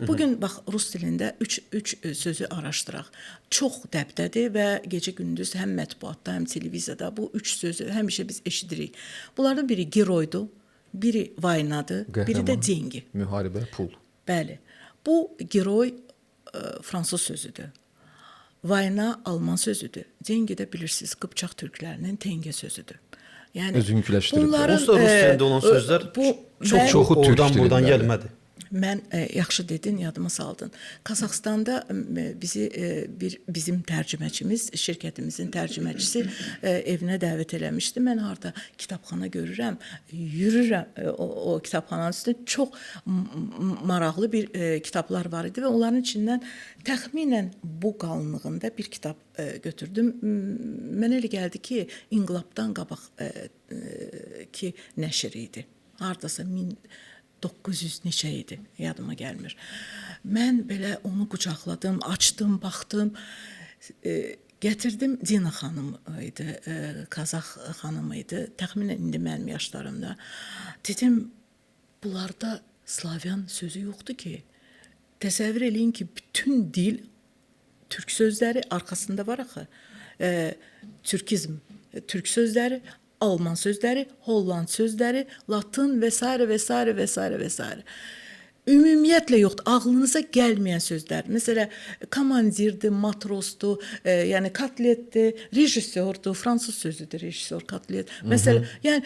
Bugün bax rus dilində üç sözü araşdıraq. Çox dəbdədir və gecə-gündüz həm mətbuatda, həm televiziyada bu üç sözü həmişə biz eşidirik. Bunlardan biri geroydur, biri vaynadır, biri də Qəhrəman. dengi. Müharibə, pul. Bəli. Bu geroy fransız sözüdür. Vayna alman sözüdür. Dengi də bilirsiniz, Qıpçaq türklərinin tengə sözüdür. Yəni Özünküləşdiriblər. bunların, Onsuz da rus dilində olan sözlər bu çox mən- Çoxu türk oradan buradan dilindədir. gəlmədi. Mən yaxşı dedin, yadıma saldın. Qazaxıstanda bizi bir bizim tərcüməçimiz, şirkətimizin tərcüməçisi evinə dəvət eləmişdi. Mən harda kitabxana görürəm, yürürəm o kitabxananın üstünə çox maraqlı bir kitablar var idi və onların içindən təxminən bu qalınlığında bir kitab götürdüm. Mənə elə gəldi ki, inqilabdan qabaq ki nəşr idi. Hardasa 1900 neçə idi, yadıma gəlmir. Mən belə onu qucaqladım, açdım, baxdım. Gətirdim Dina xanım idi, Qazax xanım idi. Təxminən indi mənim yaşlarımda. Dedim, bunlarda Slavyan sözü yoxdur ki. Təsəvvür eləyin ki, bütün dil türk sözləri arxasında var axı. Türkizm, türk sözləri, alman sözləri, Holland sözləri, Latın və sairə və sairə və sairə və sairə. Ümumiyyətlə yoxdur. Ağlınıza gəlməyən sözlər. Məsələ komandirdir, matrosdur, yəni kotletdir, rejissordur, fransız sözüdür rejissor, kotlet. Məsələ, yəni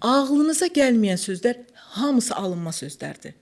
ağlınıza gəlməyən sözlər hamısı alınma sözlərdir.